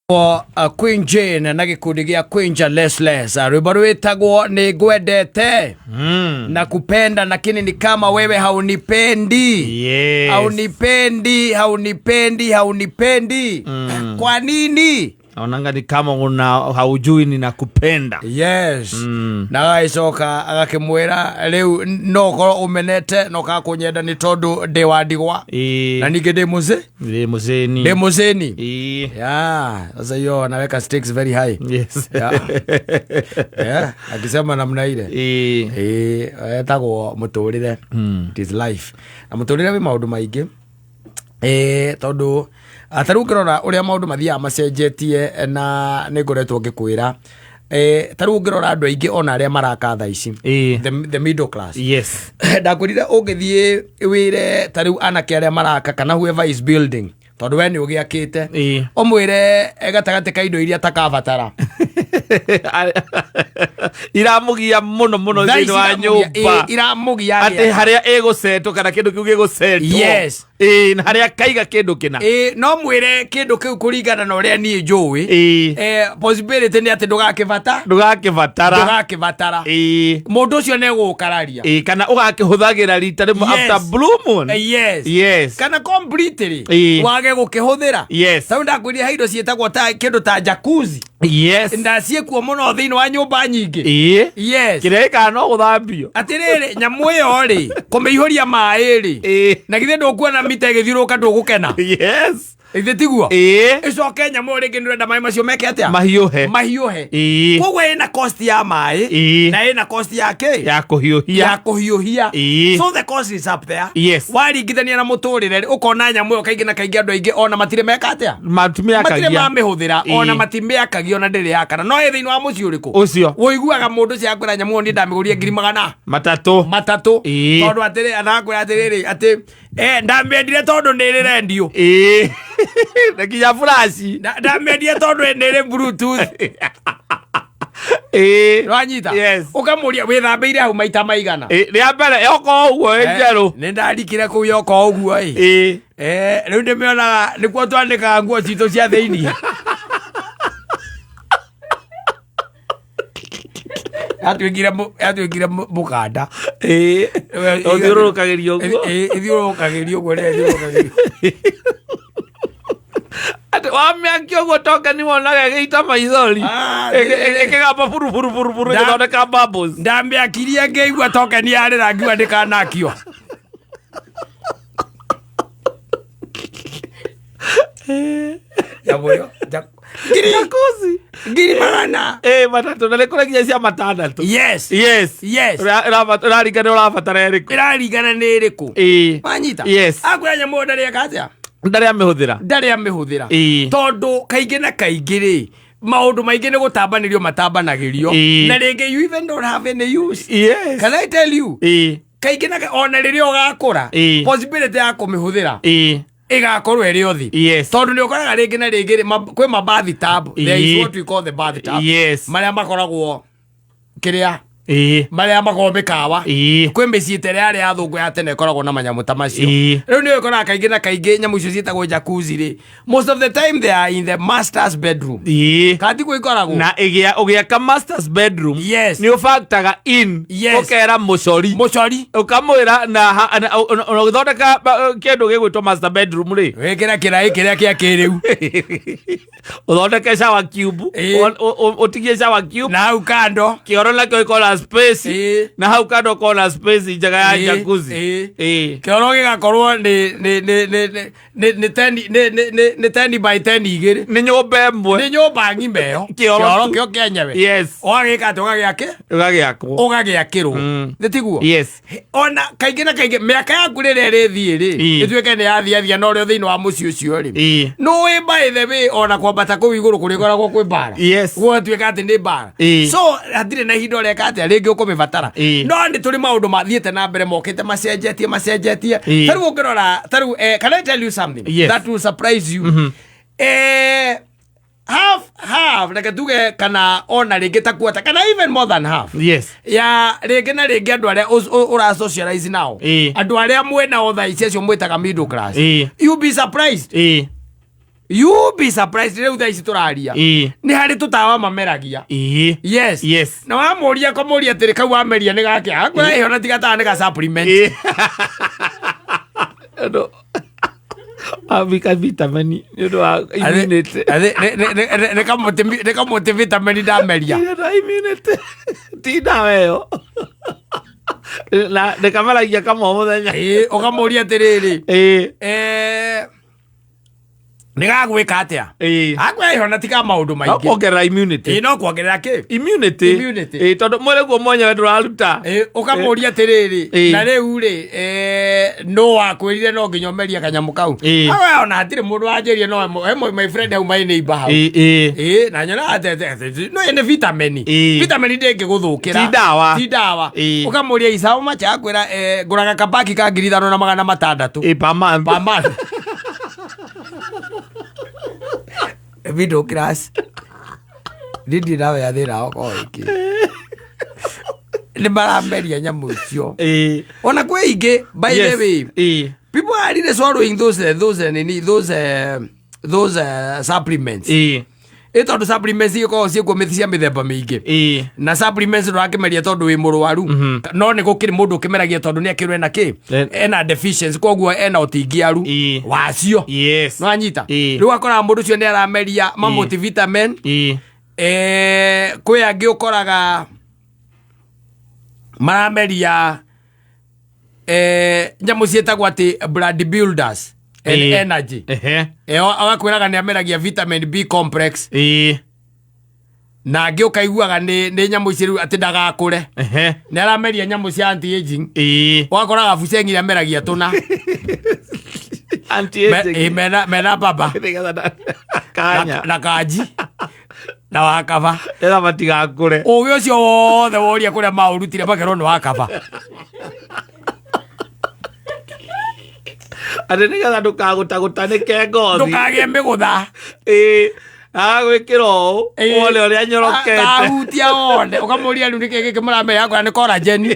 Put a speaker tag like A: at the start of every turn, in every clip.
A: Queen Jane na gĩkundi gĩa Queen Less rwĩmbo rwĩtagwo nĩ ngwendete na kupenda lakini ni kama wewe haunipendi. Haunipendi, haunipendi, haunipendi. Kwa nini?
B: Naonanga ni kama una haujui ninakupenda.
A: Yes. Na agagĩcoka agakĩmwĩra rĩu no ũkorwo ũmenete na ũkaga kũnyenda nĩ tondũ ndĩ wa ndigwa na ningĩ ndĩ mũzĩ.
B: Ndĩ mũthĩni.
A: Ndĩ mũthĩni.
B: Yeah,
A: sasa hiyo anaweka stakes very high. Yeah. Akisema namna ile. Ĩĩ, etagwo mũtũrĩre. It is life. Na mũtũrĩre wĩ maũndũ maingĩ. Ĩĩ, tondũ ta rĩu ũngĩrora ũrĩa maũndũ mathiaga macenjetie na nĩ ngoretwo ngĩkwĩra, ta rĩu ũngĩrora andũ aingĩ ona arĩa maraka thaa ici, the middle class, ndakwĩrire ũngĩthiĩ wĩre ta rĩu anake arĩa maraka kana whoever is building, tondũ we nĩ ũgĩakĩte, ũmwĩre gatagatĩ ka indo iria takabatara
B: Iramugia muno muno
A: Thaa ici
B: thĩinĩ wa nyũmba.
A: Iramũgia
B: atĩ harĩa ĩgũcetwo kana kĩndũ kĩu gĩgũcetwo. Ĩĩ, na harĩa kaiga kĩndũ kĩna.
A: Ĩĩ, no mwĩre kĩndũ kĩu kũringana na ũrĩa niĩ njũĩ, possibility nĩ atĩ ndũgakĩbata
B: Ndũgakĩbatara.
A: Ndũgakĩbatara. Mũndũ ũcio nĩ egũgũkararia.
B: Ĩĩ, kana ũgakĩhũthagĩra rita rĩmwe after blue moon.
A: Kana completely wage gũkĩhũthĩra. Tarĩu ndakwĩrire he indo ciĩtagwo ta kĩndũ ta jacuzzi na ciĩkuo mũno thĩinĩ wa nyũmba nyingĩ.
B: Kĩrĩa gĩkaga no gũthambio.
A: Atĩrĩrĩ, nyamũ ĩyo rĩ, kũmĩihũria maĩ rĩ, na githĩ ndũkuona mita ĩgĩthiũrũrũka, ndũgũkena? Githĩ tiguo? Ĩcoke nyamũ ĩyo rĩngĩ nĩũrenda maĩ macio meke atĩa?
B: Mahiũhe.
A: Mahiũhe. Koguo ĩna cost ya maĩ na ĩna cost ya kĩ?
B: Ya kũhiũhia.
A: Ya kũhiũhia. So the cost is up there. Waringithania na mũtũrĩre rĩ, ũkona nyamũ ĩyo kaingĩ na kaingĩ andũ aingĩ ona matirĩ meka atĩa? Matirĩ
B: Matimĩakagia.
A: mamĩhũthĩra ona matimĩakagia ona ndĩrĩ yakana no ĩ thĩinĩ wa mũciĩ ũrĩkũ?
B: Ũcio.
A: Ũiguaga mũndũ ũcio akwĩra nyamũ ĩyo niĩ ndamĩgũrire ngiri magana
B: 300.
A: 300. Tondũ atĩrĩ, anakwĩra atĩrĩrĩ atĩ ndamĩendire tondũ nĩ ĩrĩ rendio.
B: Ĩĩ. Na nginya flash.
A: Ndamĩendire tondũ nĩ ĩrĩ bluetooth. Wanyita?
B: Yes.
A: Ũkamũria wĩthambĩire hau maita maigana?
B: Ĩĩ, rĩa mbere yoka ũguo ĩ njerũ.
A: Nĩ ndarikire kũu yoka ũguo ĩ. Rĩu ndĩmĩonaga nĩkuo twandĩkaga nguo citũ cia thĩiniĩ. Yatuĩkire mũkanda.
B: Ũthiũrũrũkagĩrio ũguo.
A: Ĩthiũrũrũkagĩrio ũguo rĩrĩa ĩthiũrũrũkagĩrio.
B: Atĩ wamĩakia ũguo tokeni wonaga ĩgĩita maithori.
A: Ah,
B: Ĩkĩgamba buru buru buru buru ĩgĩthondeka bubbles.
A: Ndamĩakirie ngĩigua tokeni yarĩra ngiuga ndĩkanakio. Nyamũ ĩyo, ngiri
B: Jacuzzi.
A: Ngiri magana
B: 300 na nĩ kũrĩ nginya cia 6. Ũraringana ũrabatara ĩrĩkũ.
A: Ĩraringana nĩ ĩrĩkũ. Wanyita?
B: Yes.
A: Akwĩra nyamũ ĩyo ndarĩ eka atĩa?
B: Ndarĩ amĩhũthĩra.
A: Ndarĩ amĩhũthĩra. Tondũ kaingĩ na kaingĩ rĩ, maũndũ maingĩ nĩ gũtambanĩrio matambanagĩrio na rĩngĩ you even don't have any use. Can I tell you, kaingĩ na ona rĩrĩa ũgakũra, possibility ya kũmĩhũthĩra ĩgakorwo ĩrĩ o thĩ. Tondũ nĩ ũkoraga rĩngĩ na rĩngĩ rĩ, kwĩ ma bathtub. There is what we call the bathtub marĩa makoragwo kĩrĩa marĩa makoragwo mĩkawa. Kwĩ mĩciĩ ta ĩrĩa yarĩ ya thũngũ ya tene ĩkoragwo na manyamũ ta macio. Rĩu nĩ ũkoraga kaingĩ na kaingĩ nyamũ icio ciĩtagwo jacuzzi rĩ, most of the time they are in the master's bedroom. Kana tiguo ikoragwo?
B: Na ĩgĩa ũgĩaka master's bedroom nĩ ũbactaga in ũkera mũcori
A: Mũcori.
B: Ũkamwĩra na ũgĩthondeka kĩndũ gĩgwĩtwo master bedroom rĩ,
A: wĩkĩra kĩraĩ kĩrĩa kĩa kĩrĩu.
B: Ũthondeke shower cube. Ũtigie shower cube
A: na hau kando
B: kĩoro nakĩo gĩkorwo na space na hau kando ũkorwo na space njega ya jacuzzi.
A: Kĩoro gĩgakorwo nĩ nĩ 10 nĩ 10 by 10 igĩrĩ.
B: Nĩ nyũmba ĩmwe.
A: Nĩ nyũmba ng'ima ĩyo.
B: Kĩoro
A: kĩoro
B: tu.
A: Kĩo kĩenyewe. Ũgagĩka atĩ ũgagĩake
B: Ũgagĩakwo.
A: Ũgagĩakĩrwo. Nĩ tiguo?
B: Yes.
A: Ona kaingĩ na kaingĩ mĩaka yaku rĩrĩa ĩrĩthiĩ rĩ, ĩtuĩke nĩ yathiathia na ũrĩa thĩinĩ wa mũciĩ ũcio rĩ, nũĩ by the way ona kwambata kũu igũrũ kũrĩkoragwo kwĩ mbara. Gũgatuĩka atĩ nĩ mbara. So hatirĩ na ihinda ũreka atĩa rĩngĩ ũkũmĩbatara. No nĩ tũrĩ maũndũ mathiĩte na mbere mokĩte macenjetie macenjetie. Tarĩu ũngĩrora tarĩu can I tell you something
B: Yes.
A: that will surprise you? Half half, reke tuge, kana ona rĩngĩ ta quarter kana even more than half ya rĩngĩ na rĩngĩ andũ arĩa ũra socialize nao, andũ arĩa mwĩnao thaa ici acio mwĩtaga middle class, you be surprised. You be surprised rĩu thaa ici tũraria nĩ harĩ tũtawa mameragia. Yes. Na wamũria kũmũria atĩrĩ, kau wameria nĩ gake? Akwĩra ĩho na ti gatawa, nĩ ga supplement.
B: Ũndũ ambika vitamin nĩ ũndũ wa immunity.
A: Nĩ kamũtĩ vitamin ndameria.
B: Nĩ ũndũ wa immunity, ti ndawa ĩyo, na ndĩkameragia kamwe o mũthenya.
A: Ĩĩ, ũkamũria atĩrĩrĩ, nĩ gagwĩka atĩa? Akwĩra ĩho na tiga maũndũ
B: No
A: maingĩ.
B: Kuongerera immunity.
A: Ĩĩ, no kuongerera kĩ?
B: Immunity.
A: Immunity.
B: Ĩĩ, tondũ mwĩrĩ guo mwenyewe ndũraruta.
A: Ĩĩ, ũkamũria atĩrĩrĩ, na rĩu rĩ, nũ wakwĩrire no nginya ũmerie kanyamũ kau? Awe ona hatirĩ mũndũ wanjĩrie, no he my friend hau, my neighbor hau. Ĩĩ, na nyonaga no ĩ nĩ vitamin. Vitamin ndĩngĩgũthũkĩra.
B: Ti ndawa.
A: Ti ndawa. Ũkamũria is how much, akwĩra ngũraga kabaki ka 5600.
B: Ĩĩ, per month.
A: Per month. Middle class ndirĩ nawe ya thĩna okorwo ĩngĩ nĩ marameria nyamũ icio. Ona kwĩ ingĩ, by the way, people are really swallowing those nini, those supplements. Ĩ tondũ supplements igĩkoragwo ciĩkuo cia mĩthemba mĩingĩ. Na supplements ndũrakĩmeria tondũ wĩ mũrwaru, no nĩ gũkĩrĩ mũndũ ũkĩmeragia tondũ nĩ akĩrwo ena kĩ, ena deficiency, koguo ena ũtingiaru wacio. Nĩwanyita? Rĩu akoraga mũndũ ũcio nĩ arameria ma multivitamin. Kwĩ angĩ ũkoraga marameria nyamũ ciĩtagwo atĩ blood builders and energy. Agakwĩraga nĩ ameragia vitamin B complex. Na angĩ ũkaiguaga nĩ nyamũ ici rĩu atĩ ndagakũre, nĩ arameria nyamũ cia anti aging. Ũgakoraga buceng'i ameragia tũna.
B: Anti-aging.
A: Mena baba.
B: Nĩgetha kanya.
A: Na kanji na wakaba.
B: Nĩgetha matigakũre.
A: Ũgĩ ũcio wothe woria kũrĩa maũrutire, makerwo nĩ wakaba.
B: Atĩ nĩgetha ndũkagũtagũtanĩke ngothi.
A: Ndũkagĩe mĩgũtha.
B: Ĩĩ, agagwĩkĩra ũũ wone ũrĩa nyorokete.
A: Kahutia wone, ũkamũria rĩu nĩkĩ gĩkĩ mũrameria, akwĩra nĩ collagen.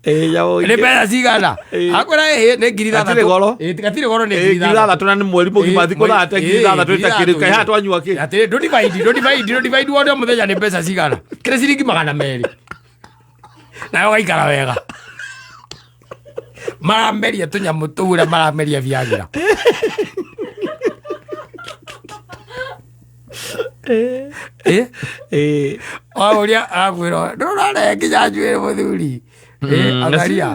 B: Ĩĩ, nyamũ
A: Nĩ
B: ingĩ.
A: mbeca cigana? Akwĩra ĩhĩ nĩ ngiri
B: Gatirĩ
A: ithathatũ.
B: goro.
A: Ĩĩ, gatirĩ goro, nĩ
B: Ĩĩ,
A: ngiri
B: ngiri ithathatũ na nĩ mweri mũgima, thikũ thate, ngiri ithathatũ ĩtakĩrĩ kaĩ haha twanyua kĩ?
A: Atĩrĩ, ndũ divide wone o mũthenya nĩ mbeca cigana, kĩrĩ ciringi 200, nawe ũgaikara wega. Marameria tũnyamũ tũu ũrĩa marameria Viagra.
B: Ĩĩ.
A: Waũria akwĩra ndũrare nginya njuĩrĩ mũthuri. Angaria.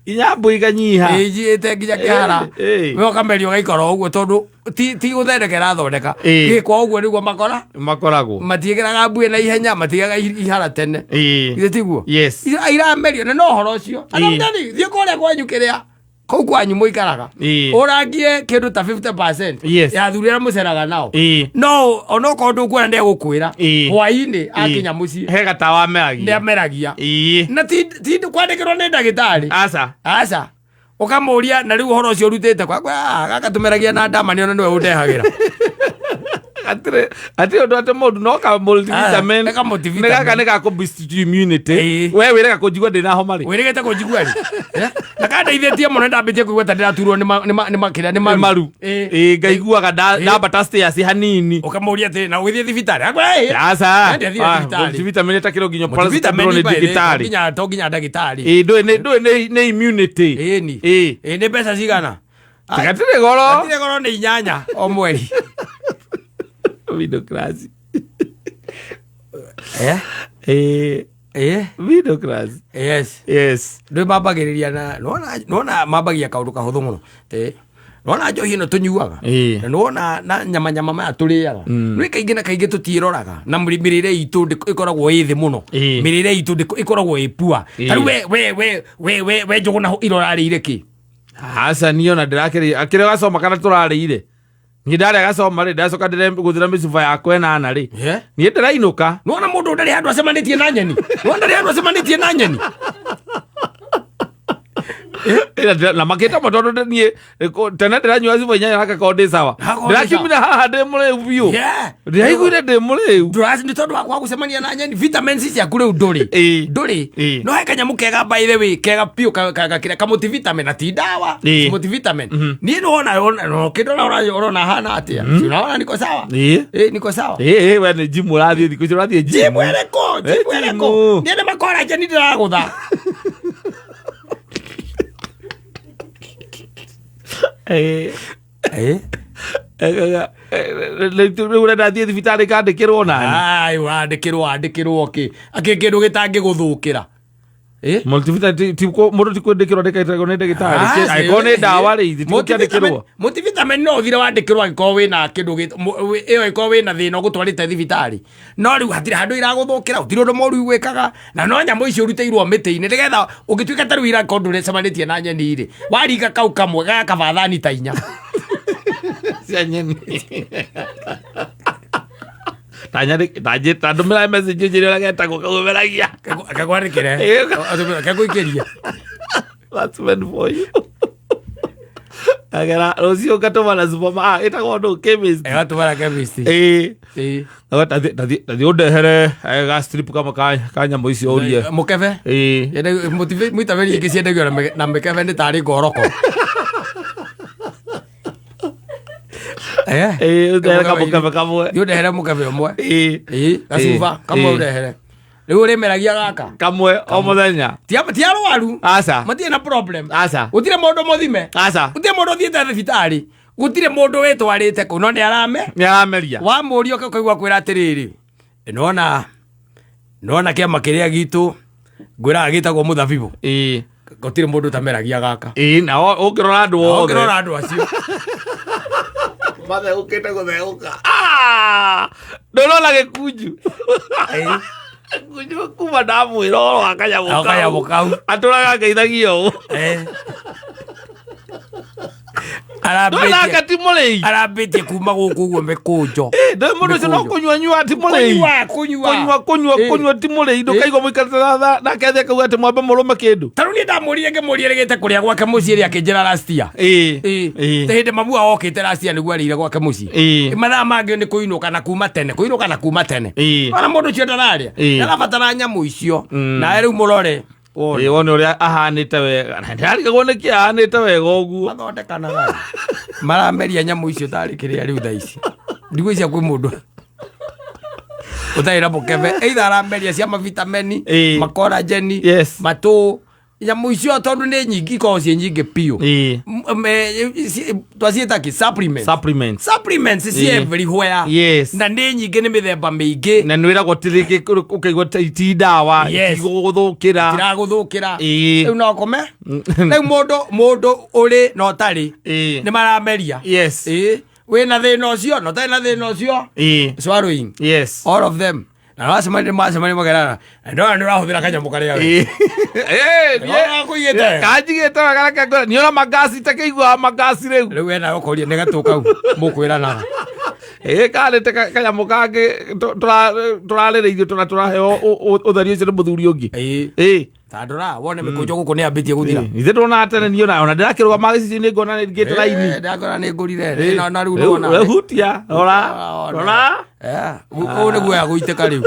B: Nginya mbũ ikanyiha.
A: Ĩnjiĩte nginya kĩhara. We ũkameria ũgaikara o ũguo tondũ ti gũthondeka ĩrathondeka. Gĩkwa ũguo nĩguo makora.
B: Makoragwo.
A: Matiĩkĩraga mbuĩ na ihenya, matigaga ihara tene. Githĩ tiguo?
B: Yes.
A: Iramerio na no ũhoro ũcio. Anamdani thiĩ kũrĩa kwanyu, kĩrĩa kũu kwanyu mũikaraga, ũrangie kĩndũ ta 50% ya athuri arĩa mũceraga nao. No onokorwo ndũkuona, ndegũkwĩra hwainĩ akinya mũciĩ.
B: He gatawa
A: nĩ
B: ameragia.
A: Ameragia. Na ti kwandĩkĩrwo nĩ ndagĩtarĩ.
B: Aca.
A: Aca, ũkamũria na rĩu ũhoro ũcio ũrutĩte kwa gaka tũmeragia na ndama nĩ ona nĩwe ũndehagĩra.
B: Hatirĩ ũndũ atĩ mũndũ no ka multivitamin.
A: Ah, nĩ ka multivitamin.
B: Nĩ gaka nĩ ga kũ boost immunity. We wĩrega kũnjigua ndĩna homa rĩ?
A: Wĩrĩgĩte kũnjigua rĩ? Na kandeithĩtie mũno, ndambĩtie kũigua ta ndĩraturwo nĩ makĩrĩa nĩ
B: Nĩ maru. Ĩĩ, ngaiguaga ndambata stairs hanini.
A: Ũkamũria atĩ na ũgĩthiĩ thibitarĩ, akwĩra ĩĩ.
B: Aca.
A: Ndiathire thibitarĩ.
B: Multivitamin ĩtakĩrwo nginya
A: Multivitamin
B: paracetamol nĩ
A: by the way,
B: ndagĩtarĩ.
A: to nginya ndagĩtarĩ.
B: Ĩĩ, ndũĩ nĩ immunity.
A: Ĩni.
B: Ĩĩ.
A: Ĩĩ, nĩ mbeca cigana?
B: Gatirĩ goro.
A: Gatirĩ goro, nĩ inyanya o mweri.
B: Middle class.
A: Eh?
B: Ĩĩ.
A: Ĩĩ.
B: Middle class.
A: Yes.
B: Yes.
A: Ndå mambagĩrĩria na nĩwona mambagia kaũndũ kahũthũ mũno. Nĩwona njohi ĩno tũnyuaga, na nĩwona na nyama nyama maya tũrĩaga, nĩ kaingĩ na kaingĩ tũtiĩroraga na mĩrĩre itũ ĩkoragwo ĩ thĩ mũno. Mĩrĩre itũ ĩkoragwo ĩ pua. Ta rĩu we Njũgũna irorarĩire kĩ?
B: Aca, niĩ ona ndĩrakĩrĩ akĩrĩ gacoma kana tũrarĩire, niĩ ndarĩa gacoma rĩ, ndacoka ndĩregũthĩra mĩcuba yakwa ĩnana rĩ, niĩ ndĩrainũka.
A: Nĩwona mũndũ ndarĩ handũ acemanĩtie na nyeni, nĩwona ndarĩ handũ acemanĩtie na nyeni.
B: Na makĩte mo tondũ niĩ tene ndĩranyua cuba inyanya na gakorwo ndĩ sawa.
A: Gakorwo ndĩ
B: Ndĩrakiumire haha ndĩ mũrĩu biũ.
A: Yeah.
B: Ndĩraiguire ndĩ mũrĩu.
A: Ndũraci nĩ tondũ wa kwaga gũcemania na nyeni vitamins ciaku rĩu ndũrĩ.
B: Ĩĩ.
A: Ndũrĩ.
B: Ĩĩ.
A: No he kanyamũ kega by the way kega biũ gakĩrĩa kamultivitamin na ti ndawa.
B: Ĩĩ.
A: Multivitamin. Niĩ nĩwona no kĩndũ ũrona hana atĩa. Si unaona niko sawa?
B: Ĩĩ.
A: Ĩĩ niko sawa.
B: Ĩĩ, we nĩ gym ũrathiĩ thikũ ici ũrathiĩ gym.
A: Gym ĩrĩkũ? Gym
B: Ĩ,
A: ĩrĩkũ?
B: gym.
A: Niĩ nĩ makorajeni ndĩragũtha.
B: Ĩĩ.
A: Ĩĩ.
B: Rĩu ũrenda thiĩ thibitarĩ ngandĩkĩrwo nani?
A: Ai wandĩkĩrwo wandĩkĩrwo kĩ? Akĩ kĩndũ gĩtangĩgũthũkĩra. Ĩĩ.
B: Multivitamin mũndũ ti kwandĩkĩrwo andĩkagĩrwo nĩ ndagĩtarĩ.
A: Ah,
B: Angĩkorwo nĩ ndawa rĩ, ti gũkĩandĩkĩrwo.
A: Multivitamin no ũthire wandĩkĩrwo angĩkorwo wĩna kĩndũ ĩyo ĩkorwo wĩna thĩna ũgũtwarĩte thibitarĩ. No rĩu hatirĩ handũ iragũthũkĩra, gũtirĩ ũndũ mũru igwĩkaga, na no nyamũ icio ũrutĩirwo mĩtĩ-inĩ nĩgetha ũngĩtuĩka ta rĩu irakorwo ndũrecemanĩtie na nyeni rĩ, waringa kau kamwe gagakaba thani ta inya.
B: Cia nyeni. Ta ndũmĩra message ũnjĩre ũrĩa getagwo kaumeragia.
A: Kakwandĩkĩre. Kagũikĩria.
B: That's meant for you. Agera rũciũ ngatũma na superma ah ĩtagwo ndũ chemist.
A: Ĩgatũmara chemist.
B: Ĩĩ.
A: Ĩĩ.
B: Ndathi ũndehere ga strip kamwe ka nyamũ icio ũrie.
A: Mũkebe.
B: Ĩĩ.
A: Multivitamin ingĩ ciendagio na mĩkebe nĩ tarĩ ngoroko. Eh?
B: Ĩĩ ũndehere kamũkebe kamwe.
A: Thiĩ ũndehere mũkebe ũmwe.
B: Ĩĩ.
A: Ĩĩ, gacuba kamwe
B: Ĩĩ.
A: ũndehere. Rĩu ũrĩmeragia gaka.
B: Kamwe o mũthenya.
A: Ti arwaru.
B: Aca.
A: Matirĩ na problem.
B: Aca.
A: Gũtirĩ mũndũ mũthime.
B: Aca.
A: Gũtirĩ mũndũ ũthiĩte thibitarĩ. Gũtirĩ mũndũ wĩtwarĩte kũu no nĩ arame.
B: Nĩ arameria.
A: Wamũria ũkaigua kwĩra atĩrĩrĩ. Nona nona kĩama kĩrĩa gitũ ngwĩraga gĩtagwo mũthabibũ.
B: Ĩĩ.
A: Gũtirĩ mũndũ ũtameragia gaka.
B: Ĩĩ na ũngĩrora andũ othe.
A: Ũngĩrora andũ acio.
B: Matheũkĩte gũtheũka. Ah! Ndũrona gĩkunju. Gĩkunju kuma ndamwĩra ũhoro wa kanyamũ
A: O kanyamũ kau.
B: Atũraga ngeithagia ũũ. Ndũrona ti mũrĩi.
A: Arambĩtie kuma gũkũ ũguo mĩkũnjo.
B: Ndũĩ mũndũ ũcio no
A: Mĩkũnjo.
B: kũnyua nyua ti mũrĩi.
A: Kũnyua, kũnyua.
B: Kũnyua kũnyua
A: Ĩĩ.
B: kũnyua ti mũrĩi. Ndũkaigua mũikarĩte nake athiĩ akauga atĩ mwambe mũrũme kĩndũ.
A: Ta rĩu niĩ ndamũrire ngĩmũria rĩgĩte kũrĩa gwake mũciĩ rĩ akĩnjĩra last year.
B: Ĩĩ.
A: Ĩĩ.
B: Ĩĩ.
A: Ta hĩndĩ mamu wao okĩte last year nĩguo arĩire gwake mũciĩ.
B: Ĩĩ.
A: Mathaa mangĩ nĩ kũinũka na kuma tene, kũinũka na kuma tene.
B: Ĩĩ.
A: Ona mũndũ ũcio ndararĩa.
B: Ĩĩ.
A: Nĩarabatara nyamũ icio. Nawe rĩu mũrore. Wone.
B: Ĩĩ wone ũrĩa ahanĩte wega. Na ndĩrarigagwo nĩkĩ ahanĩte wega ũguo.
A: Mathondekanaga. Marameria nyamũ icio tarĩ kĩrĩa rĩu thaa ici. Ndigwĩciria kwĩ mũndũ ũtarĩ na mũkebe. Either arameria cia mavitameni,
B: Ĩĩ.
A: makorajeni,
B: Yes.
A: matũ, nyamũ icio tondũ nĩ nyingĩ ikoragwo ciĩ nyingĩ biũ.
B: Ĩĩ.
A: Twaciĩta kĩ? Supplements.
B: Supplements.
A: Supplements ci
B: Ĩĩ.
A: everywhere.
B: Yes.
A: Na nĩ nyingĩ nĩ mĩthemba mĩingĩ.
B: Na nĩ wĩragwo ti rĩngĩ ũkaigua ti ndawa
A: Yes.
B: itigũgũthũkĩra.
A: Itiragũthũkĩra.
B: Ĩĩ.
A: Rĩu no ũkome. Rĩu mũndũ mũndũ ũrĩ na ũtarĩ
B: Ĩĩ.
A: nĩ marameria.
B: Yes.
A: Ĩĩ. Wĩna thĩna ũcio na ũtarĩ na thĩna ũcio.
B: Ĩĩ.
A: Swallowing.
B: Yes.
A: All of them. Na wacemania macemania magerana. Na ndona nĩ ũrahũthĩra kanyamũ karĩa we.
B: Ĩĩ. Ĩĩ,
A: Nĩwona kũigĩte?
B: Kanjigĩte wega reke ngwĩre. Nĩ ũra mangasi takĩiguaga mangasi rĩu.
A: Rĩu wena ũkoria nĩ gatũ kau mũkwĩranaga.
B: Ĩĩ karĩte kanyamũ kangĩ tũrarĩrĩirio tũra tũraheo ũtheri ũcio nĩ mũthuri ũngĩ.
A: Ĩĩ.
B: Ĩĩ.
A: Ta ndora wone mĩkũnjo gũkũ nĩ yambĩtie gũthira.
B: Ithe ndona tene niĩ ona ndĩrakĩrũgama gĩcicio-inĩ ngona nĩ ngĩte raini.
A: Ndakora nĩ ngũrire. Na rĩu nĩwona.
B: Rĩu hutia rora rora.
A: Ũũ nĩguo ya gũitĩka rĩu.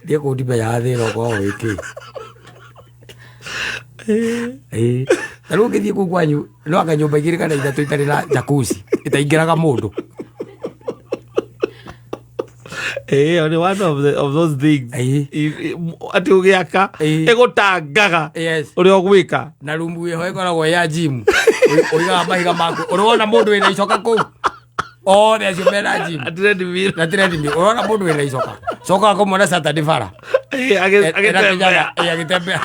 A: Thiĩ kũu ndimenyaga thĩna ũkoragwo wĩ kĩ. Ĩĩ. Ta rĩu ũngĩthiĩ kũu kwanyu no anga nyũmba igĩrĩ kana ithatũ itarĩ na jacuzzi ĩtaingĩraga mũndũ.
B: Ĩĩ, nĩ one of the, of those things.
A: Ĩĩ.
B: Atĩ ũgĩaka
A: Ĩĩ.
B: ĩgũtangaga
A: Yes.
B: ũrĩa ũgwĩka.
A: Na rumu ĩho ĩkoragwo ya gym. Ũigaga mahiga maku. Ũrona mũndũ wĩna icoka kũu? Othe acio mena gym.
B: Treadmill.
A: Na treadmill. Ũrona mũndũ wĩna icoka. Cokaga kũmuona Saturday bara.
B: Ĩĩ, agĩtembea.
A: Agĩtembea.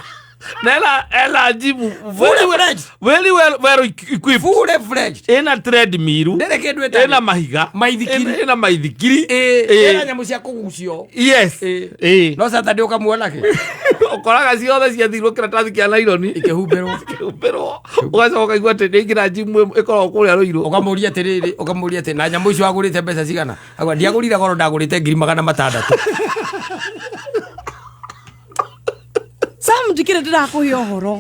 B: Na ena gym
A: Fully fledged.
B: very well equipped.
A: Fully fledged.
B: Ĩna treadmill.
A: Ndĩrĩ kĩndũ ĩtarĩ.
B: Ĩna mahiga.
A: Maithikiri.
B: Ĩna maithikiri.
A: Ĩĩ.
B: Ĩĩ.
A: Ĩna nyamũ cia kũgucio.
B: Yes.
A: Ĩĩ.
B: Ĩĩ.
A: No Saturday ũkamuona kĩ?
B: Ũkoraga ciothe ciathirwo kĩratathi kĩa naironi.
A: Ikĩhumbĩrwo.
B: Ikĩhumbĩrwo. Ũgacoka ũkaigua atĩ nĩ ingĩra gym ĩkoragwo kũrĩa Rũirũ.
A: Ũkamũria atĩrĩrĩ, ũkamũria atĩ na nyamũ icio wagũrĩte mbeca cigana? Auga ndiagũrire goro ndagũrĩte 600,000.
C: Sam, ndikĩrĩ ndĩrakũhe ũhoro.